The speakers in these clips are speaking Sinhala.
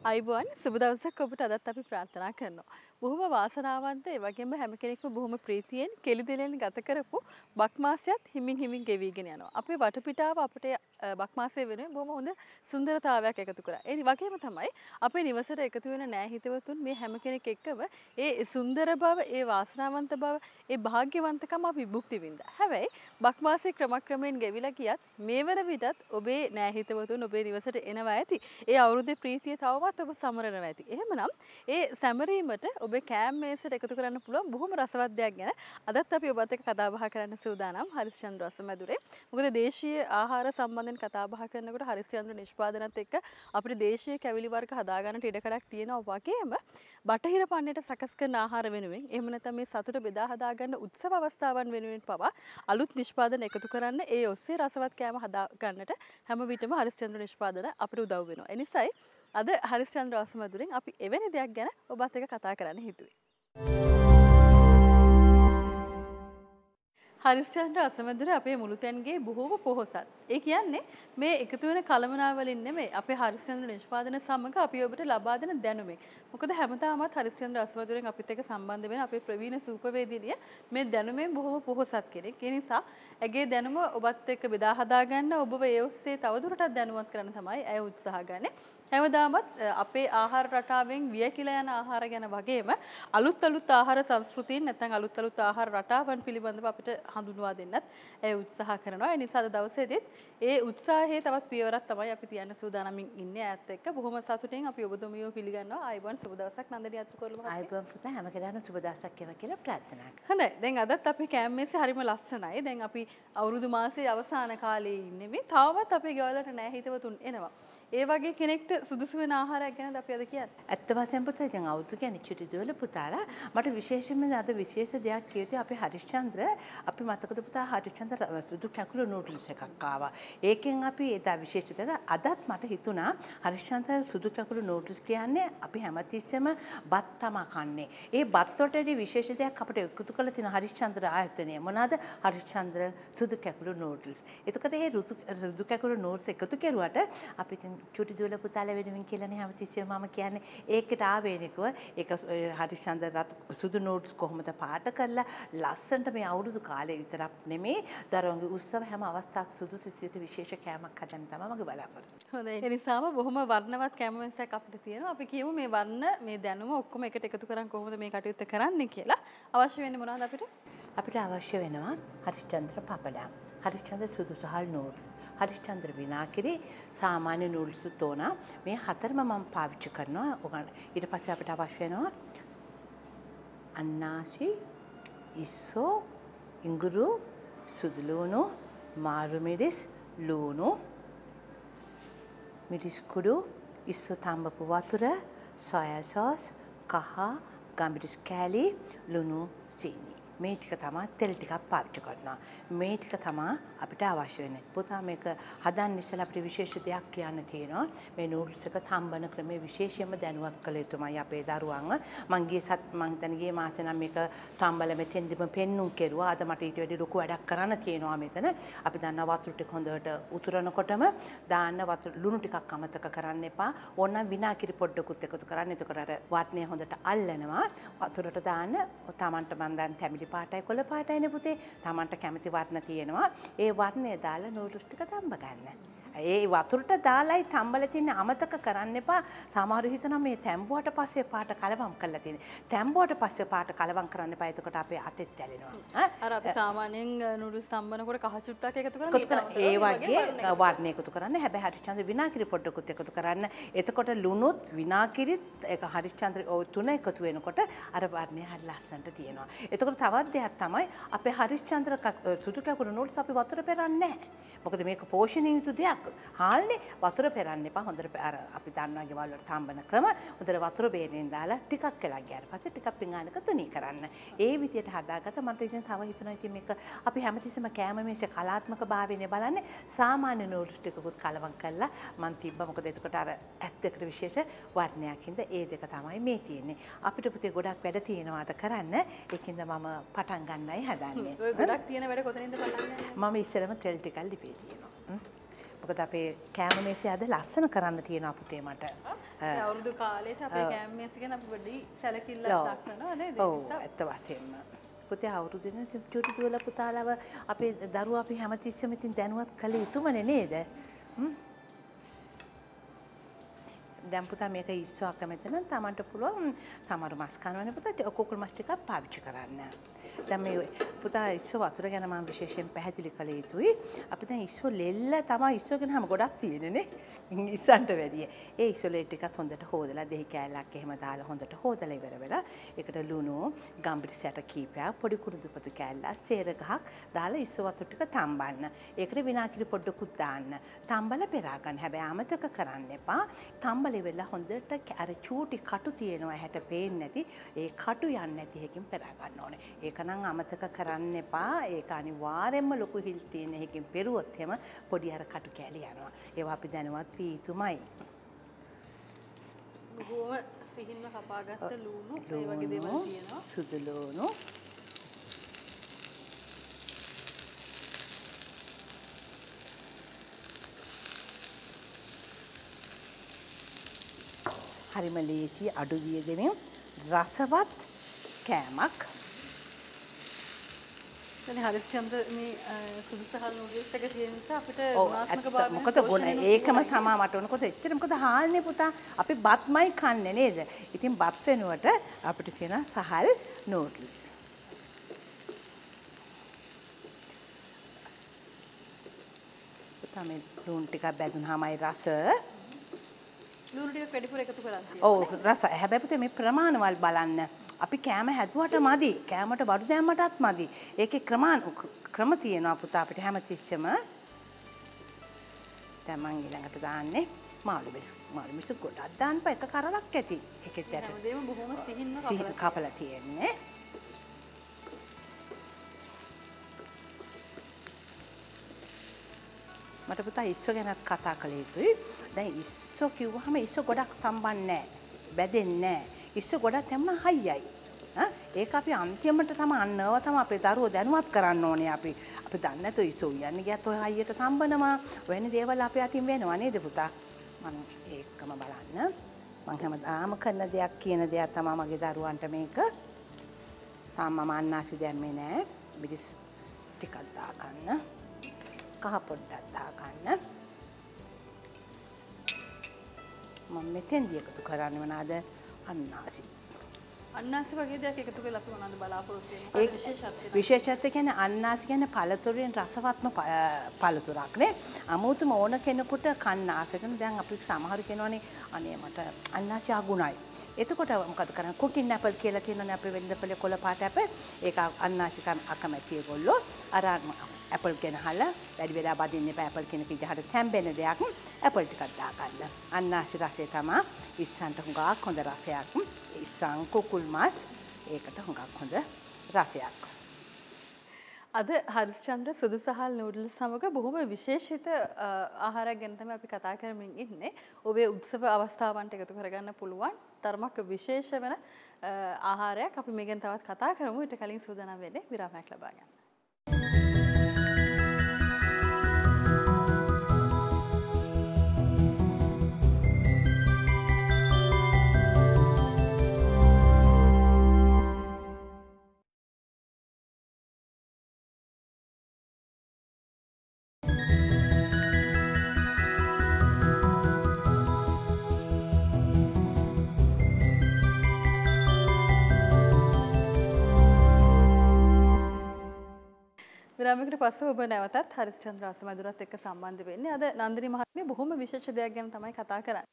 අයිබෝන් සුබ දවසක් ඔබට අදත් අපි ප්‍රාර්ථනා කරනවා. බොහොම වාසනාවන්ත ඒ වගේම හැම කෙනෙක්ම බොහොම ප්‍රීතියෙන් කෙලිදෙලෙන් ගත කරපු බක් මාසයත් හිමින් හිමින් ගෙවිගෙන යනවා. අපේ වටපිටාව අපට බක් මාසය වෙනුවෙන් බොහොම හොඳ සුන්දරතාවයක් එකතු කරා. ඒ වගේම තමයි අපේ නිවසට එකතු වෙන නෑ හිතවතුන් මේ හැම කෙනෙක් එක්කම ඒ සුන්දර බව, ඒ වාසනාවන්ත බව, ඒ භාග්‍යවන්තකම අපි භුක්ති විඳා. හැබැයි බක් මාසයේ ක්‍රමක්‍රමයෙන් ගෙවිලා ගියත් මේ වන විටත් ඔබේ නෑ හිතවතුන් ඔබේ නිවසට එනවා ඇති. ඒ අවුරුද්දේ ප්‍රීතිය තවමත් ඔබ සමරනවා ඇති. එහෙමනම් ඒ සැමරීමට ඔබේ කෑම මේසෙට එකතු කරන්න පුළුවන් බොහොම රසවත් දෙයක් ගැන අදත් අපි ඔබත් එක්ක කතා බහ කරන්න සූදානම් හරිශ්චන්ද්‍ර රසමැදුරේ. මොකද දේශීය ආහාර සම්බන්ධයෙන් කතා බහ කරනකොට හරිශ්චන්ද්‍ර නිෂ්පාදනත් එක්ක අපිට දේශීය කැවිලි වර්ග හදා ගන්නට ඉඩකඩක් තියෙනවා වගේම බටහිර පන්නයට සකස් කරන ආහාර වෙනුවෙන් එහෙම නැත්නම් මේ සතුට බෙදා හදා ගන්න උත්සව අවස්ථාවන් වෙනුවෙන් පවා අලුත් නිෂ්පාදන එකතු කරන්න ඒ ඔස්සේ රසවත් කෑම හදා ගන්නට හැම විටම හරිශ්චන්ද්‍ර නිෂ්පාදන අපිට උදව් වෙනවා. ඒ නිසායි අද හරිශ්චන්ද්‍ර රසමැදුරෙන් අපි එවැනි දෙයක් ගැන ඔබත් එක්ක කතා කරන්න හිතුවේ. හරිශ්චන්ද්‍ර රසමැදුර අපේ මුළුතැන්ගේ බොහෝම පොහොසත්. ඒ කියන්නේ මේ එකතු වෙන කළමනාවලින් නෙමෙයි අපේ හරිශ්චන්ද්‍ර නිෂ්පාදන සමග අපි ඔබට ලබා දෙන දැනුමෙන්. මොකද හැමදාමත් හරිශ්චන්ද්‍ර රසමැදුරෙන් අපිත් එක්ක සම්බන්ධ වෙන අපේ ප්‍රවීණ සූපවේදිනිය මේ දැනුමෙන් බොහොම පොහොසත් කෙනෙක්. ඒ නිසා ඇගේ දැනුම ඔබත් එක්ක බෙදා හදා ගන්න ඔබව ඒ ඔස්සේ තවදුරටත් දැනුවත් කරන්න තමයි ඇය උත්සාහ ගන්නේ. හැමදාමත් අපේ ආහාර රටාවෙන් වියකිලා යන ආහාර ගැන වගේම අලුත් අලුත් ආහාර සංස්කෘතීන් නැත්නම් අලුත් අලුත් ආහාර රටාවන් පිළිබඳව අපිට හඳුන්වා දෙන්නත් ඇය උත්සාහ කරනවා. ඒ නිසා අද දවසේදීත් ඒ උත්සාහයේ තවත් පියවරක් තමයි අපි තියන්න සූදානමින් ඉන්නේ ඈත් එක්ක. බොහොම සතුටින් අපි ඔබතුමියව පිළිගන්නවා. ආයිබෝන් සුබ දවසක් නන්දනී අතුරුකොරළ මහත්මිය. ආයිබෝන් පුතා හැම කෙනාටම සුබ දවසක් වේවා කියලා ප්‍රාර්ථනා කරනවා. හොඳයි. දැන් අදත් අපේ කෑම මේසේ හරිම ලස්සනයි. දැන් අපි අවුරුදු මාසයේ අවසාන කාලේ ඉන්නේ මේ. තවමත් අපේ ගෙවල් වලට නෑ හිතවතුන් එනවා. ඒ වගේ කෙනෙක්ට සුදුසු වෙන ආහාරයක් ගැනද අපි අද කියන්නේ? ඇත්ත වශයෙන්ම පුතා ඉතින් අවුරුදු කියන්නේ චුටි දුවල පුතාලා මට විශේෂයෙන්ම අද විශේෂ දෙයක් කියුවේ අපේ හරිශ්චන්ද්‍ර අපි මතකද පුතා හරිශ්චන්ද්‍ර සුදු කැකුළු නූඩල්ස් එකක් ආවා. ඒකෙන් අපි එදා විශේෂ දෙයක් අදත් මට හිතුණා හරිශ්චන්ද්‍ර සුදු කැකුළු නූඩල්ස් කියන්නේ අපි හැමතිස්සෙම බත් තමා කන්නේ. ඒ බත් වලට විශේෂ දෙයක් අපිට එකතු කරලා තියෙන හරිශ්චන්ද්‍ර ආයතනය. මොනවාද? හරිශ්චන්ද්‍ර සුදු කැකුළු නූඩල්ස්. එතකොට මේ සුදු කැකුළු නූඩල්ස් එකතු කෙරුවට අපි ඉතින් චුටි දුවල පුතාලා වෙනුවෙන් කියලානේ හැමතිස්සෙම මම කියන්නේ. ඒකට ආවේනිකව ඒක හරිශ්චන්ද්‍ර සුදු නූඩල්ස් කොහොමද පාට කරලා ලස්සනට මේ අවුරුදු කාලේ විතරක් නෙමේ දරුවන්ගේ උත්සව හැම අවස්ථාවක සුදුසු විදිහට විශේෂ කෑමක් හදන්න තමයි මගේ බලාපොරොත්තුව. හොඳයි. ඒ නිසාම බොහොම වර්ණවත් කෑම වෙනසක් අපිට තියෙනවා. අපි කියමු මේ වර්ණ මේ දැනුම ඔක්කොම එකට එකතු කරන් කොහොමද මේ කටයුත්ත කරන්නේ කියලා. අවශ්‍ය වෙන්නේ මොනවද අපිට? අපිට අවශ්‍ය වෙනවා හරිශ්චන්ද්‍ර පපඩම්, හරිශ්චන්ද්‍ර සුදු සහල් නූඩල්ස්, හරිශ්චන්ද්‍ර විනාකිරි, සාමාන්‍ය නූඩල්ස් තෝනා. මේ හතරම මම පාවිච්චි කරනවා. ඊට පස්සේ අපිට අවශ්‍ය වෙනවා අන්නාසි, ඉස්සෝ, ඉඟුරු, සුදු ලුණු, මාරු මිරිස්, ලුණු, මිරිස් කුඩු, ඉස්සෝ තඹපු වතුර, සෝයා සෝස්, කහ, ගම්මිරිස් කෑලි, ලුණු, සීනි. මේ ටික තමයි තෙල් ටිකක් පාවිච්චි කරනවා. මේ ටික තමයි අපිට අවශ්‍ය වෙන්නේ. පුතා මේක හදන්න ඉස්සෙල්ලා අපිට විශේෂ දෙයක් කියන්න තියෙනවා. මේ නූඩල්ස් එක තම්බන ක්‍රමය විශේෂයෙන්ම දැනුවත් කළ යුතුමයි අපේ දරුවන්ව. මං ගිය මං හිතන්නේ ගිය මාසේ නම් මේක තම්බල මෙතෙන්දිම පෙන්නුම් කෙරුවා. අද මට ඊට වැඩි ලොකු වැඩක් කරන්න තියෙනවා මෙතන. අපි දන්නවා වතුර ටික හොඳට උතුරනකොටම දාන්න වතුර ලුණු ටිකක් අමතක කරන්න එපා. ඕනනම් විනාකිරි පොඩ්ඩකුත් එකතු කරන්න. එතකොට අර වටනේ හොඳට අල්ලනවා. වතුරට දාන්න තමන්ට මං දැන් තැමිලි පාටයි කොළ පාටයිනේ පුතේ. තමන්ට කැමති වර්ණ තියෙනවා. ඒ වර්ණය දාලා නූඩල්ස් ටික තම්බ ගන්න. ඒ වතුරට දාලායි තම්බල තියෙන අමතක කරන්න එපා. සමහරු හිතනවා මේ තැඹුවට පස්සේ පාට කලවම් කරලා තියෙන්නේ. තැඹුවට පස්සේ පාට කලවම් කරන්න එපා. එතකොට අපේ අතෙත් ඇලෙනවා. අර අපි සාමාන්‍යයෙන් නූඩල්ස් තම්බනකොට කහ චුට්ටක් එකතු කරන්නේ. ඒ වගේ වර්ණ එකතු කරන්න. හැබැයි හරිශ්චන්ද්‍ර විනාකිරි පොඩ්ඩකුත් එකතු කරන්න. එතකොට ලුණුත් විනාකිරිත් ඒක හරිශ්චන්ද්‍ර ඔය තුන එකතු වෙනකොට අර වර්ණය හරි ලස්සනට තියෙනවා. එතකොට තවත් දෙයක් තමයි අපේ හරිශ්චන්ද්‍ර සුදු කැකුළු නූඩල්ස් අපි වතුර පෙරන්නේ නැහැ. මොකද මේක පෝෂණය යුතු දෙයක්. හාල්නේ වතුර පෙරන්න එපා. හොඳට අර අපි දන්නවා ගෙවල් වල තම්බන ක්‍රම. හොඳට වතුර බේරෙන් දාලා ටිකක් වෙලා ගියාට පස්සේ ටිකක් පිඟානක තුනී කරන්න. ඒ විදියට හදාගත්ත මට ඉතින් තව හිතුණා ඉතින් මේක අපි හැමතිස්සෙම කෑම මේෂේ කලාත්මක භාවයනේ බලන්නේ. සාමාන්‍ය නූඩල්ස් ටිකකුත් කලවම් කරලා මං තිබ්බා. මොකද එතකොට අර ඇත් දෙකට විශේෂ වර්ණයක් හින්දා ඒ දෙක තමයි මේ තියෙන්නේ. අපිට පුතේ ගොඩක් වැඩ තියෙනවා අද කරන්න. ඒකින්ද මම පටන් ගන්නයි හදන්නේ. ඔය ගොඩක් තියෙන වැඩ කොතනින්ද පටන් ගන්නේ? මම ඉස්සෙල්ලම තෙල් ටිකක් ලිපේ තියෙනවා. මොකද අපේ කෑම මේසය අද ලස්සන කරන්න තියෙනවා පුතේ මට. අවුරුදු කාලේට අපේ කෑම මේස ගැන අපි පොඩි සැලකිල්ලක් දක්වනවා නේද? ඔව් ඇත්ත වශයෙන්ම. පුතේ අවුරුදු දින චුටි දුවලා පුතාලව අපේ දරුවා අපි හැමතිස්සෙම ඉතින් දැනුවත් කළ යුතුමනේ නේද? දැන් පුතා මේක ඉස්සෝ අකමැති නම් තමන්ට පුළුවන් සමහර මස් කනවනේ පුතා කුකුල් මස් ටිකක් පාවිච්චි කරන්න. දැන් මේ පුතා ඉස්සෝ වතුර ගැන මම විශේෂයෙන් පැහැදිලි කළ යුතුයි. අපි දැන් ඉස්සෝ ලෙල්ල තමයි ඉස්සෝ ගැන හැම ගොඩක් තියෙන්නේ නේ. ඉස්සන්ට වැඩිය. ඒ ඉස්සෝ ලෙල් ටිකත් හොඳට හොදලා දෙහි කෑල්ලක් එහෙම දාලා හොඳට හොදලා ඉවර වෙලා ඒකට ලුණු, ගම්බිරිස් ඇට කීපයක්, පොඩි කුරුඳුපතු කෑල්ලක්, සේර ගහක් දාලා ඉස්සෝ වතුර ටික තම්බන්න. ඒකට විනාගිරි පොඩ්ඩකුත් දාන්න. තම්බලා පෙරා ගන්න. හැබැයි අමතක කරන්න එපා. තම්බලා වෙලා හොඳට අර චූටි කටු තියෙනවා ඇහැට පේන්නේ නැති. ඒ කටු යන්නේ නැති එකකින් පෙරා ගන්න ඕනේ. ඒක නම් අමතක කරන්න එපා. ඒක අනිවාර්යයෙන්ම ලොකු හිල් තියෙන එකකින් පෙරුවොත් එහෙම පොඩි අර කටු කෑලි යනවා. ඒවා අපි දැනුවත් විය යුතුමයි. බොහොම සිහින්ව කපාගත්ත ලුණු ඒ වගේ දේවල් තියෙනවා. සුදු ලුණු. හරිම ලේසි අඩු වියදමින් රසවත් කෑමක්. දැන් හරිශ්චන්ද්‍ර මේ සුදු සහල් නූඩල්ස් එක තියෙන නිසා අපිට ගුණාත්මක භාවය මොකද ගුණ ඒකම තමයි මට ඕන. කොහොමද එච්චර මොකද හාල්නේ පුතා අපි බත්මයි කන්නේ නේද? ඉතින් බත් වෙනුවට අපිට තියෙන සහල් නූඩල්ස්. පුතා මේ ලුණු ටිකක් බැදුනහමයි රස. ලුණු ටිකක් වැඩිපුර එකතු කරලා තියෙනවා. ඔව් රස. හැබැයි පුතේ මේ ප්‍රමාණවල් බලන්න. අපි කෑම හැදුවට මදි. කෑමට බඩු දැම්මටත් මදි. ඒකේ ක්‍රම තියෙනවා පුතා අපිට හැමතිස්සෙම. දැන් මං ඊළඟට දාන්නේ මාළු මිරිස්. මාළු මිරිස් ගොඩක් දාන්න එපා. එක කරලක් ඇති. ඒකෙත් ඇට. හැමදේම බොහොම සිහින්ව කපලා තියෙන්නේ. මට පුතා ඉස්සෝ ගැනත් කතා කළ යුතුයි. දැන් ඉස්සෝ කිව්වහම ඉස්සෝ ගොඩක් තම්බන්නේ නැහැ. බැදෙන්නේ නැහැ. ඉස්සෝ ගොඩක් තැම්ම හයියයි. ඒක අපි අන්තිමට තමයි අන්නව තමයි අපේ දරුවෝ දැනුවත් කරන්න ඕනේ අපි. අපි දන්නේ නැතුව ඉස්සෝ උයන්න ගියත් ඔය හයියට තම්බනවා. ඔයනි දේවල් අපේ අතින් වෙනවා නේද පුතා? මම ඒකම බලන්න. මං හැමදාම කරන දෙයක් කියන දෙයක් තමයි මගේ දරුවන්ට මේක. තාම මම අන්නාසි දැම්මේ නෑ. මිරිස් ටිකක් දාගන්න. කහ පොඩ්ඩක් දාගන්න. මම මෙතෙන්දී එකතු කරන්නේ මොනවාද? අන්නාසි. අන්නාසි වගේ දෙයක් එකතු කරලා අපි මොනවද බලාපොරොත්තු වෙන්නේ? මොකද විශේෂත්වය? විශේෂත්වය කියන්නේ අන්නාසි කියන්නේ පළතුරෙන් රසවත්ම පළතුරක් නේ. අමුතුම ඕන කෙනෙකුට කන්න ආස කරන දැන් අපි සමහර කෙනෝනේ අනේ මට අන්නාසි අගුණයි. එතකොට මොකද කරන්නේ? කුකින් ඇපල් කියලා කියනවනේ අපේ වෙළඳපොලේ කොළ පාට ඇපල්. ඒක අන්නාසි අකමැති ඒගොල්ලෝ. අර ඇපල් ගෙනහලා වැඩි වෙලා බදින්න එපා. ඇපල් කියන පිටහට තැම්බෙන දෙයක්. ඇපල් ටිකක් දාගන්න. අන්නාසි රසය තමයි ඉස්සන්ට හුඟක් හොඳ රසයක්. ඉස්සන් කුකුල් මස් ඒකට හුඟක් හොඳ රසයක්. අද හරිශ්චන්ද්‍ර සුදු සහල් නූඩල්ස් සමග බොහොම විශේෂිත ආහාරයක් ගැන තමයි අපි කතා කරමින් ඉන්නේ. ඔබේ උත්සව අවස්ථාවන්ට එකතු කරගන්න පුළුවන් තරමක් විශේෂ වෙන ආහාරයක්. අපි මේ ගැන තවත් කතා කරමු. ඊට කලින් සූදානම් වෙන්නේ විරාමයක් ලබා ගන්න. විරාමයකට පස්සේ ඔබ නැවතත් හරිශ්චන්ද්‍ර අසමදුරත් එක්ක සම්බන්ධ වෙන්නේ. අද නන්දිනී මහත්මිය බොහොම විශේෂ දෙයක් ගැන තමයි කතා කරන්නේ.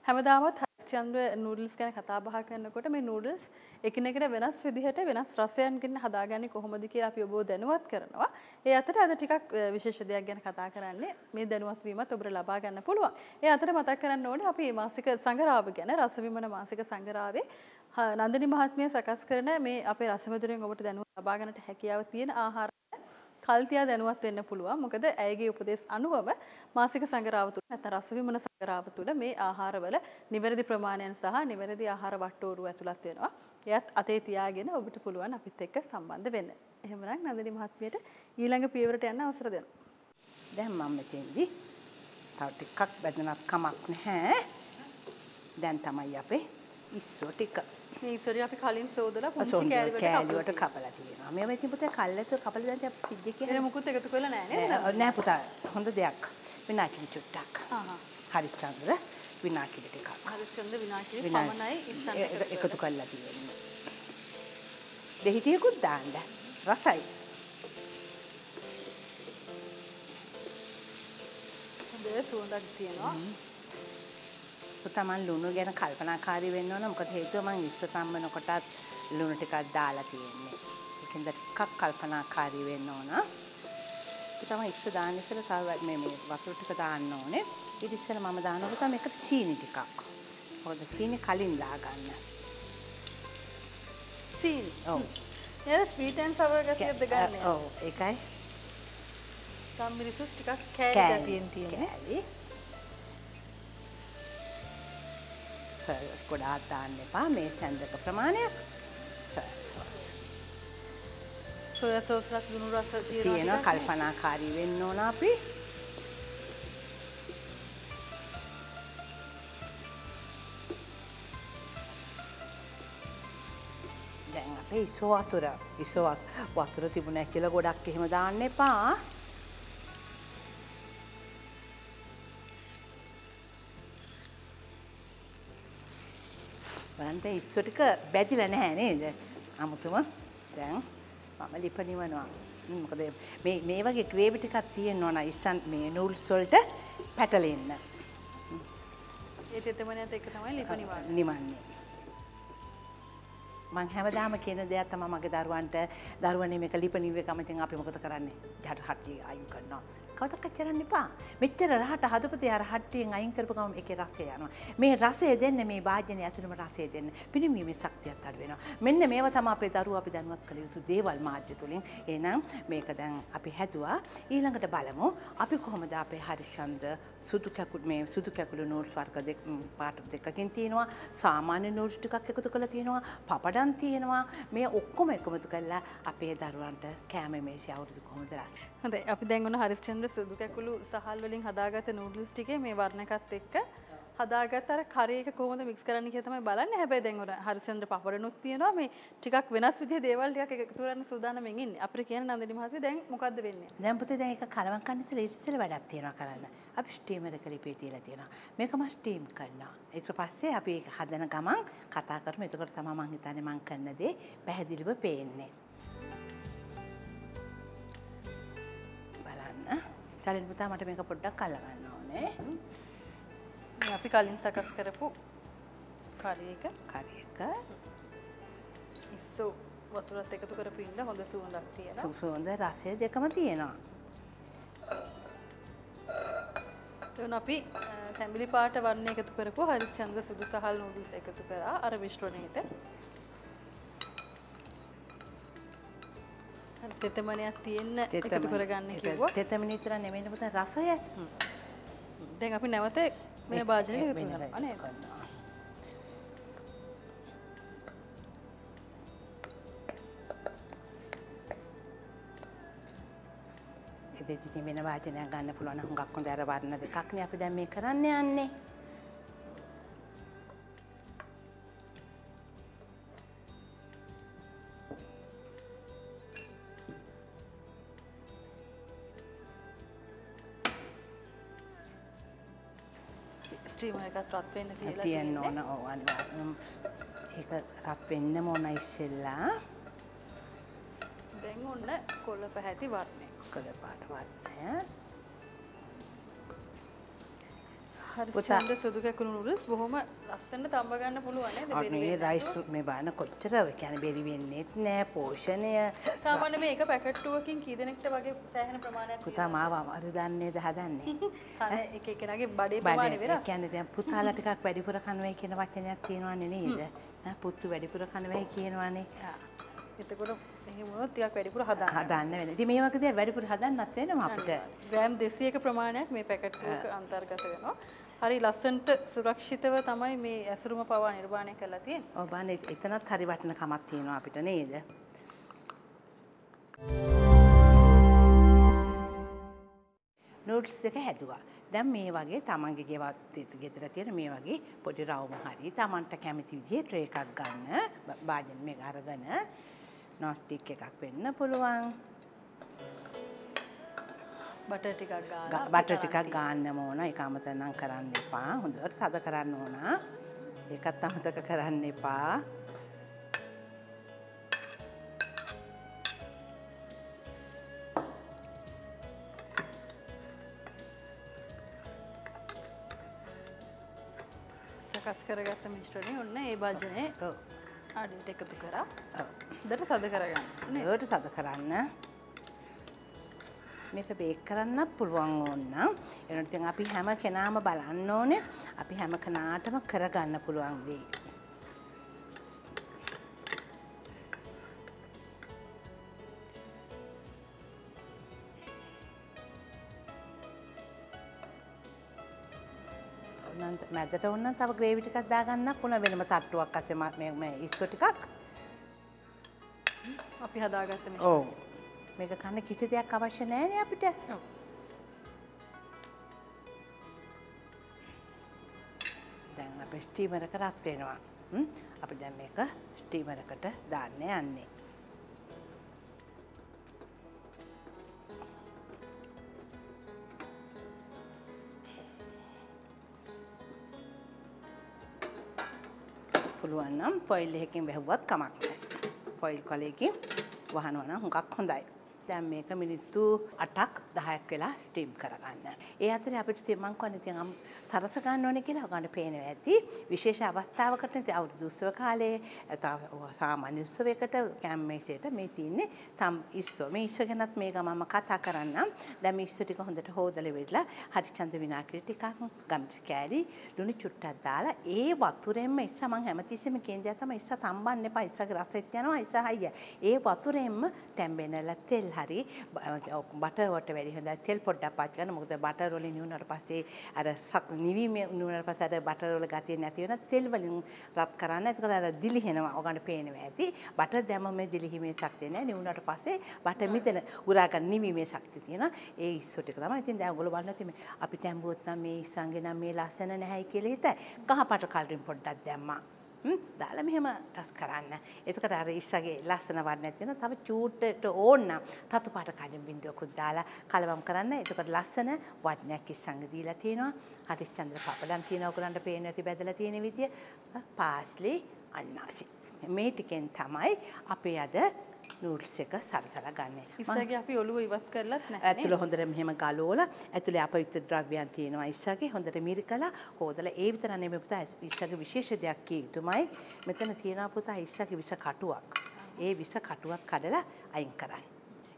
හැමදාමත් හරිශ්චන්ද්‍ර නූඩල්ස් ගැන කතා බහ කරනකොට මේ නූඩල්ස් එකිනෙකට වෙනස් විදිහට වෙනස් රසයන්ගෙන් හදාගන්නේ කොහොමද කියලා අපි ඔබව දැනුවත් කරනවා. ඒ අතර අද ටිකක් විශේෂ දෙයක් ගැන කතා කරන්නේ. මේ දැනුවත් වීමත් ඔබට ලබා ගන්න පුළුවන්. ඒ අතර මතක් කරන්න ඕනේ අපි මාසික සංග්‍රහව ගැන රසවිමන මාසික සංග්‍රහවේ නන්දිනී මහත්මිය සකස් කරන මේ අපේ රසමැදුරෙන් ඔබට දැනුවත් ලබා ගන්නට හැකියාව තියෙන ආහාර කල්තියා දැනුවත් වෙන්න පුළුවන්. මොකද ඇයගේ උපදෙස් අනුවම මාසික සංග්‍රහව තුළ නැත්නම් රසවිමන සංග්‍රහව තුළ මේ ආහාරවල නිවැරදි ප්‍රමාණයන් සහ නිවැරදි ආහාර වට්ටෝරුව ඇතුළත් වෙනවා. එයත් අතේ තියාගෙන ඔබට පුළුවන් අපිත් එක්ක සම්බන්ධ වෙන්න. එහෙමනම් නන්දිනී මහත්මියට ඊළඟ පියවරට යන්න අවසර දෙනවා. දැන් මම මෙතෙන්දී තව ටිකක් බැඳුනත් කමක් නැහැ. දැන් තමයි අපේ ඉස්සෝ ටික. මේ ඉස්සෝ ටික අපි කලින් සෝදලා පුංචි කෑලි වලට කපලා තියෙනවා. මේවා ඉතින් පුතේ කල්ැතු කපලා දැන් අපි ෆ්‍රිජ් එකේ වෙන මුකුත් එකතු කරලා නෑ නේද? නෑ පුතා හොඳ දෙයක්. විනාකිරි චුට්ටක්. හරිශ්චන්ද්‍ර විනාකිරි ටිකක්. හරිශ්චන්ද්‍ර විනාකිරි පමණයි ඉස්සන් එකතු කරලා තියෙන්නේ. දෙහි ටිකකුත් දාන්න. රසයි. හොඳ සුවඳක් තියෙනවා. පුතා මං ලුණු ගැන කල්පනාකාරී වෙන්න ඕන. මොකද හේතුව මං ඉස්ස තම්බන කොටත් ලුණු ටිකක් දාලා තියෙන්නේ. ඒකෙන්ද ටිකක් කල්පනාකාරී වෙන්න ඕන. පුතා මං ඉස්ස දාන්න ඉස්සෙල්ලා තව මේ මේ වතුර ටික දාන්න ඕනේ. ඊට ඉස්සෙල්ලා මම දානවා පුතා මේකට සීනි ටිකක්. මොකද සීනි කලින් දාගන්න. සීනි. ඔව්. නේද ස්වීට් ඇන්ඩ් සවර් ගතියක්ද ගන්න? ඔව් ඒකයි. ගම්මිරිසුත් ටිකක් කෑලි ගතියෙන් තියෙන්නේ. කෑලි. සෝස් ගොඩාක් දාන්න එපා මේ සැන්දක ප්‍රමාණයක්. Soya sauce. සෝයා සෝස් රස ලුණු රස තියෙනවා. කල්පනාකාරී වෙන්න ඕන අපි. දැන් අපේ ඉසෝ වතුර ඉසෝ වතුර තිබුණා කියලා ගොඩක් එහෙම දාන්න එපා. බලන්න ඉස්සෝ ටික බැදිලා නැහැ නේද? අමුතුම දැන් මම ලිප නිවනවා. මොකද මේ මේ වගේ ග්‍රේවි ටිකක් තියෙනවා නම් ඉස්සන් මේ නූඩ්ල්ස් වලට පැටලෙන්න. ඒ තෙතමනයත් එක තමයි ලිප නිවන්නේ. මං හැමදාම කියන දෙයක් තමයි මගේ දරුවන්ට, දරුවනේ මේක ලිප නිව්ව එකම ඉතින් අපි මොකද කරන්නේ? යට හට්ටිය අයින් කරනවා. කවදාවත් කරන්න එපා. මෙච්චර රහට හදපු අර හට්ටියෙන් අයින් කරපු ගමන් ඒකේ රසය යනවා. මේ රසය දෙන්න මේ භාජනය ඇතුළෙම රසය දෙන්න. පිළිමීමේ ශක්තියත් අඩු වෙනවා. මෙන්න මේවා තමයි අපේ දරුවෝ අපි දැනුවත් කළ යුතු දේවල් මාධ්‍ය තුලින්. එහෙනම් මේක දැන් අපි හැදුවා. ඊළඟට බලමු අපි කොහොමද අපේ හරිශ්චන්ද්‍ර සුදු කැකුළු මේ සුදු කැකුළු නූඩ්ල්ස් වර්ග දෙක පාට දෙකකින් තියෙනවා. සාමාන්‍ය නූඩ්ල්ස් ටිකක් එකතු කරලා තියෙනවා. පපඩම් තියෙනවා. මේ ඔක්කොම එකතු කරලා අපේ දරුවන්ට කෑම මේසෙ අවුරුදු කොහොමද රස. හොඳයි. අපි දැන් ඔන්න හරිශ්චන්ද්‍ර සුදු කැකුළු සහල් වලින් හදාගත්ත නූඩ්ල්ස් ටිකේ මේ වර්ණකත් එක්ක හදාගත්ත අර කරි එක කොහොමද මික්ස් කරන්න කියලා තමයි බලන්නේ. හැබැයි දැන් ඔන්න හරිශ්චන්ද්‍ර පපඩනුත් තියෙනවා. මේ ටිකක් වෙනස් විදිහේ දේවල් ටිකක් එකතු කරන්න සූදානම්ෙන් ඉන්නේ. අපිට කියන්න නන්දිනී මහත්මිය දැන් මොකද්ද වෙන්නේ? දැන් පුතේ දැන් ඒක කලවම් කන්න ඉස්සෙල්ලා ඊට ඉස්සෙල්ලා වැඩක් තියෙනවා කරන්න. අපි ස්ටීමර් එක ලිපේ තියලා තියෙනවා. මේක මම ස්ටීම් කරනවා. ඊට පස්සේ අපි ඒක හදන ගමන් කතා කරමු. එතකොට තමයි මං හිතන්නේ මං කරන දේ පැහැදිලිව පේන්නේ. බලන්න. කලින් පුතා මට මේක පොඩ්ඩක් අල්ල ගන්න ඕනේ. මේ අපි කලින් සකස් කරපු කරි එක. කරි එක. ඉස්සෝ වතුරත් එකතු කරපු ඉඳ හොඳ සුවඳක් තියෙනවා. සුවඳ රසය දෙකම තියෙනවා. එතන අපි තැඹිලි පාට වර්ණ එකතු කරපු හරිශ්චන්ද්‍ර සුදු සහල් නූඩල්ස් එකතු කරා අර මිශ්‍රණයට. අර තෙතමනයක් තියෙන්න එකතු කරගන්න කිව්වා. තෙතමන විතර නෙමෙයි පුතා රසය. දැන් අපි නැවත මේ භාජනයට එකතු කරනවා නේද? ඉතින් වෙන වාචනයක් ගන්න පුළුවන් නම් හුඟක් හොඳ. අර වර්ණ දෙකක් නේ අපි දැන් මේ කරන්න යන්නේ. ස්ටීමර් එකත් රත් වෙන්න තියලා තියෙන්න ඕන. ඔව් අනිවාර්යයෙන්ම ඒක රත් වෙන්නම ඕන ඉස්සෙල්ලා. දැන් ඔන්න කොළ පැහැති වර්ණය. කොළ පාට වර්ණය. හරිශ්චන්ද්‍ර සුදු කැකුළු නූඩල්ස් බොහොම ලස්සනට තඹ ගන්න පුළුවන් නේද? බෙරි මේ රයිස් මේ බලන්න කොච්චර ඒ කියන්නේ බෙරි වෙන්නේත් නෑ පෝෂණය. සාමාන්‍ය මේ එක පැකට්ටුවකින් කී දෙනෙක්ට වගේ සෑහෙන ප්‍රමාණයක් පුතා මාව අමාරු දන්නේද හදන්නේ? කන එක එක්කෙනාගේ බඩේ ප්‍රමාණය වෙනස්. ඒ කියන්නේ දැන් පුතාලා ටිකක් වැඩිපුර කනවයි කියන වචනයක් තියෙනවනේ නේද? ඈ පුතු වැඩිපුර කනවයි කියනවනේ. එතකොට එහෙම වුණොත් ටිකක් වැඩිපුර හදන්න. හදන්න වෙනවා. ඉතින් මේ වගේ දේවල් වැඩිපුර හදන්නත් වෙනවා අපිට. ග්‍රෑම් 200ක ප්‍රමාණයක් මේ පැකට් එක අන්තර්ගත වෙනවා. හරි ලස්සනට සුරක්ෂිතව තමයි මේ ඇසුරුම පවා නිර්මාණය කරලා තියෙන්නේ. ඔව් බලන්න එතනත් හරි වටිනකමක් තියෙනවා අපිට නේද? නූඩ්ල්ස් දෙක හැදුවා. දැන් මේ වගේ තමන්ගේ ගෙවල් ගෙදර තියෙන මේ වගේ පොඩි රවුම හරි තමන්ට කැමති විදිහේ ට්‍රේ එකක් ගන්න. භාජන මේක අරගෙන නොන් ස්ටික් එකක් වෙන්න පුළුවන්. බටර් ටිකක් ගාලා බටර් ටිකක් ගාන්නම ඕන. ඒක අමතක නම් කරන්න එපා. හොඳට තද කරන්න ඕන. ඒකත් අමතක කරන්න එපා. සකස් කරගත්ත මිශ්‍රණය ඔන්න ඒ භාජනයේ අඩියට එකතු කරා. හොඳට තද කරගන්න. හොඳට තද කරන්න. මේක බේක් කරන්නත් පුළුවන් ඕන නම්. එනකොට ඉතින් අපි හැම කෙනාම බලන්න ඕනේ අපි හැම කෙනාටම කරගන්න පුළුවන් දේ. මැදට ඕන නම් තව ග්‍රේවි ටිකක් දාගන්න පුළුවන් වෙනම තට්ටුවක් අස්සේ මේ ඉස්සෝ ටිකක්. අපි හදාගත්ත මේ. ඔව්. මේක කන්න කිසි දෙයක් අවශ්‍ය නෑනේ අපිට. ඔව්. දැන් අපේ ස්ටීමර් එක රත් වෙනවා. අපි දැන් මේක ස්ටීමර් එකට දාන්න යන්නේ. පුළුවන් නම් ෆොයිල් එකකින් වැහුවත් කමක් නෑ. ෆොයිල් කොලයකින් වහනවා නම් හුඟක් හොඳයි. දැන් මේක මිනිත්තු 8ක් 10ක් වෙලා ස්ටීම් කරගන්න. ඒ අතරේ අපිට මං කියන්නේ ඉතින් සරස ගන්න ඕනේ කියලා ඔයගොල්ලන්ට පේනවා ඇති. විශේෂ අවස්ථාවකට ඉතින් අවුරුදු උත්සව කාලේ සාමාන්‍ය උත්සවයකට කැම්මේසෙට මේ තියෙන්නේ තම් ඉස්සෝ. මේ ඉස්සෝ ගැනත් මේ ගමන්ම කතා කරන්නම්. දැන් මේ ඉස්සෝ ටික හොඳට හොදලා වෙట్లా හරිචන්ද විනාගිරි ටිකක්, ගම්මිරිස් කෑලි, ලුණු චුට්ටක් දාලා ඒ වතුරෙන්ම ඉස්සා මං හැමතිස්සෙම කියන දේ තමයි ඉස්සා තම්බන්න එපා. ඉස්සගේ රසෙත් යනවා ඉස්සා හයිය. ඒ වතුරෙන්ම තැම්බෙනලා තෙල් හරි බටර් වලට වැඩි හොඳයි. තෙල් පොඩ්ඩක් පාවිච්චි කරන්න. මොකද බටර් වලින් නිවුනට පස්සේ අර නිවීම නිවුනට පස්සේ අර බටර් වල ගතිය නැති වෙන තෙල් වලින් රත් කරන්න. එතකොට අර දිලිහෙනවා. ඔයගොල්ලන්ට පේනවා ඇති. බටර් දැම්මම මේ දිලිහීමේ ශක්තිය නෑ. නිවුනට පස්සේ බටර් මිදෙන උරා ගන්න නිවීමේ ශක්තිය තියෙනවා. ඒ ඉස්සෝ ටික තමයි. ඉතින් දැන් ඔයගොල්ලෝ බලන්න ඉතින් අපි තැඹුවොත් නම් මේ ඉස්සන්ගේ නම් මේ ලස්සන නැහැයි කියලා හිතයි. කහ පාට කලරින් පොඩ්ඩක් දැම්මා. දාලා මෙහෙම රස කරන්න. එතකොට අර ඉස්සගේ ලස්සන වර්ණයක් තියෙනවා. තව චූට්ටට ඕන නම් රතු පාට කලින් බින්දුවකුත් දාලා කලවම් කරන්න. එතකොට ලස්සන වර්ණයක් ඉස්සංග දීලා තියෙනවා. හරිශ්චන්ද්‍ර පපඩම් තියෙනවා. ඔයගොල්ලන්ට පේන ඇති බැදලා තියෙන විදිය. පාස්ලි, අන්නාසි. මේ ටිකෙන් තමයි අපේ අද නූඩ්ල්ස් එක සරසලා ගන්න. ඉස්සගේ අපි ඔළුව ඉවත් කරලත් නැහැ නේ. ඇතුළ හොඳට මෙහෙම ගලවලා ඇතුලේ අපවිත්‍ර ද්‍රව්‍යයන් තියෙනවා ඉස්සගේ හොඳට මිරිකලා හොදලා. ඒ විතර නෙමෙයි පුතා, ඉස්සගේ විශේෂ දෙයක් කිය යුතුමයි. මෙතන තියෙනවා පුතා ඉස්සගේ විස කටුවක්. ඒ විස කටුවක් කඩලා අයින් කරන්න.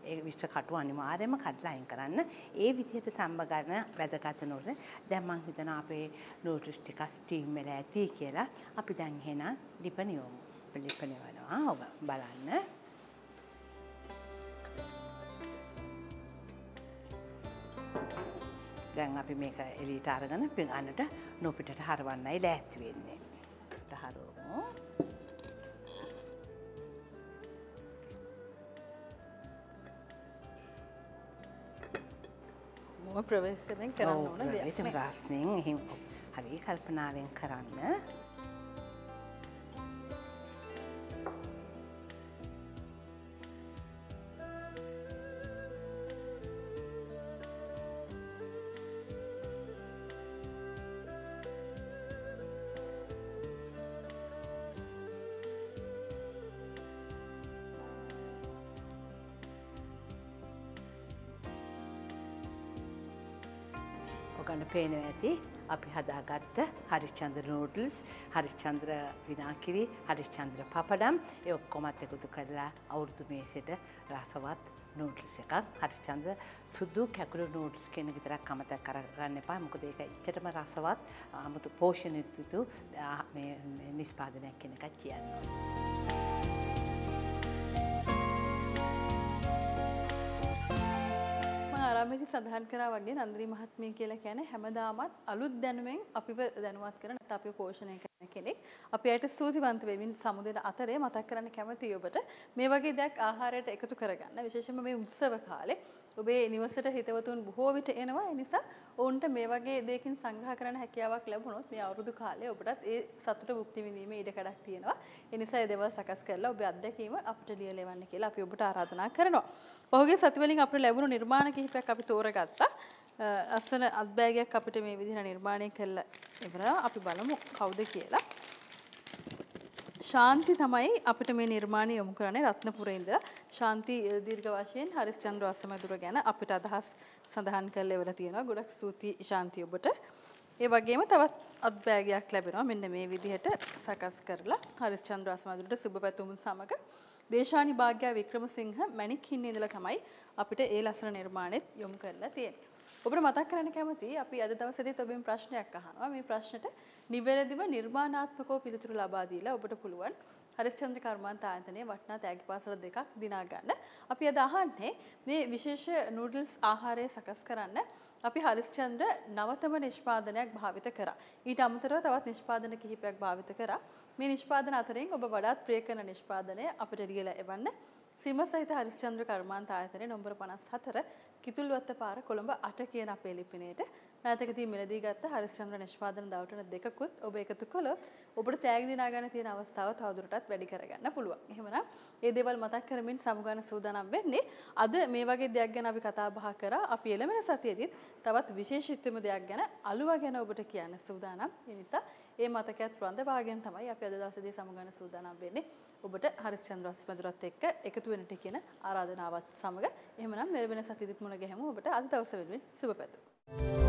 ඒ විස කටුව අනිවාර්යයෙන්ම කඩලා අයින් කරන්න. ඒ විදිහට තම්බ ගන්න වැදගත් නූඩ්ල්ස්. දැන් මං හිතනවා අපේ නූඩ්ල්ස් ටිකක් ස්ටීම් වෙලා ඇති කියලා. අපි දැන් එහෙනම් ලිප නිවමු. ලිප නිවනවා. ඔබ බලන්න. දැන් අපි මේක එළියට අරගෙන පිඟානට නොපිටට හරවන්නයි ලෑස්ති වෙන්නේ. හරවමු. මොම ප්‍රවේශමෙන් කරන්න ඕන දෙයක්. ඔව්, ප්‍රවේශම එහෙම හරි කල්පනාවෙන් කරන්න. ඔයගොල්ලන්ට පේනවා ඇති අපි හදාගත්ත හරිශ්චන්ද්‍ර නූඩ්ල්ස්, හරිශ්චන්ද්‍ර විනාකිරි, හරිශ්චන්ද්‍ර පපඩම් ඒ ඔක්කොමත් එකතු කරලා අවුරුදු මේසෙට රසවත් නූඩ්ල්ස් එකක්. හරිශ්චන්ද්‍ර සුදු කැකුළු නූඩ්ල්ස් කියන විතරක් අමතක කරගන්න එපා. මොකද ඒක එච්චරම රසවත් 아무තු පෝෂණයුත් මේ නිෂ්පාදනයක් කියන එකක් කියන්න ඕනේ. ආරම්භයේදී සඳහන් කරා වගේ නන්දිනී මහත්මිය කියලා කියන්නේ හැමදාමත් අලුත් දැනුමෙන් අපිව දැනුවත් කරන, නැත්නම් අපිව පෝෂණය කරන කෙනෙක්. අපි අයට ස්තුතිවන්ත වෙමින් සමුදෙන අතරේ මතක් කරන්න කැමතියි ඔබට මේ වගේ දෙයක් ආහාරයට එකතු කරගන්න. විශේෂයෙන්ම මේ උත්සව කාලේ ඔබේ නිවසට හිතවතුන් බොහෝ විට එනවා. ඒ නිසා ඔවුන්ට මේ වගේ දෙයකින් සංග්‍රහ කරන්න හැකියාවක් ලැබුණොත් මේ අවුරුදු කාලේ ඔබටත් ඒ සතුට භුක්ති විඳීමේ ඉඩ කඩක් තියෙනවා. ඒ නිසා ඒ දේවල් සකස් කරලා ඔබේ අත්දැකීම අපිට ලියලා එවන්න කියලා අපි ඔබට ආරාධනා කරනවා. පහුගිය සති වලින් අපිට ලැබුණු නිර්මාණ කිහිපයක් අපි තෝරගත්තා. ලස්සන අත්බෑගයක් අපිට මේ විදිහට නිර්මාණය කරලා ඉවරනවා. අපි බලමු කවුද කියලා. ශාන්ති තමයි අපිට මේ නිර්මාණය යොමු කරන්නේ රත්නපුරේ ඉඳලා. ශාන්ති දීර්ඝ වශයෙන් හරිශ්චන්ද්‍ර අස්සමැදුර ගැන අපිට අදහස් සඳහන් කරලා ඉවර තියෙනවා. ගොඩක් ස්තුතියි ශාන්ති ඔබට. ඒ වගේම තවත් අත්බෑගයක් ලැබෙනවා මෙන්න මේ විදිහට සකස් කරලා හරිශ්චන්ද්‍ර අස්සමැදුරට සුබ පැතුම් සමග දේශානි භාග්‍යා වික්‍රමසිංහ මැණික් හින්නේ ඉඳලා තමයි අපිට ඒ ලස්සන නිර්මාණෙත් යොමු කරලා තියෙන්නේ. ඔබට මතක් කරන්න කැමතියි අපි අද දවසේදීත් ඔබෙන් ප්‍රශ්නයක් අහනවා. මේ ප්‍රශ්නෙට නිවැරදිව නිර්මාණාත්මකව පිළිතුරු ලබා දීලා ඔබට පුළුවන් හරිශ්චන්ද්‍ර කර්මාන්ත ආයතනයේ වටිනා තෑගි පාසල දෙකක් දිනා ගන්න. අපි අද අහන්නේ මේ විශේෂ නූඩල්ස් ආහාරය සකස් කරන්න අපි හරිශ්චන්ද්‍ර නවතම නිෂ්පාදනයක් භාවිත කරා. ඊට අමතරව තවත් නිෂ්පාදන කිහිපයක් භාවිත කරා. මේ නිෂ්පාදන අතරින් ඔබ වඩාත් ප්‍රිය කරන නිෂ්පාදනය අපිට ලියලා එවන්න. සීම සහිත හරිශ්චන්ද්‍ර කර්මාන්ත ආයතනයේ නොම්බර 54 කිතුල්වත්ත පාර කොළඹ 8 කියන අපේ ලිපිනයට මෑතකදී මිලදී ගත්ත හරිශ්චන්ද්‍ර නිෂ්පාදන දවටන දෙකකුත් ඔබ එකතු කළොත් ඔබට තෑගි දිනා ගන්න තියෙන අවස්ථාව තවදුරටත් වැඩි කරගන්න පුළුවන්. එහෙමනම් මේ දේවල් මතක් කරමින් සමුගන්න සූදානම් වෙන්නේ. අද මේ වගේ දෙයක් ගැන අපි කතා බහ කරා. අපි එළමෙන සතියේදීත් තවත් විශේෂිතම දෙයක් ගැන අලුව ගැන ඔබට කියන්න සූදානම්. ඒ නිසා ඒ මතකයත් රඳවාගෙන තමයි අපි අද දවසේදී සමුගන්න සූදානම් වෙන්නේ. ඔබට හරිශ්චන්ද්‍ර අස්මැදුරත් එක්ක එකතු වෙන්නට කියන ආරාධනාවත් සමග එහෙමනම් මෙලෙන සතියේදීත් මුණ ගැහෙමු. ඔබට අද දවස වෙනුවෙන් සුබ පැතුම්.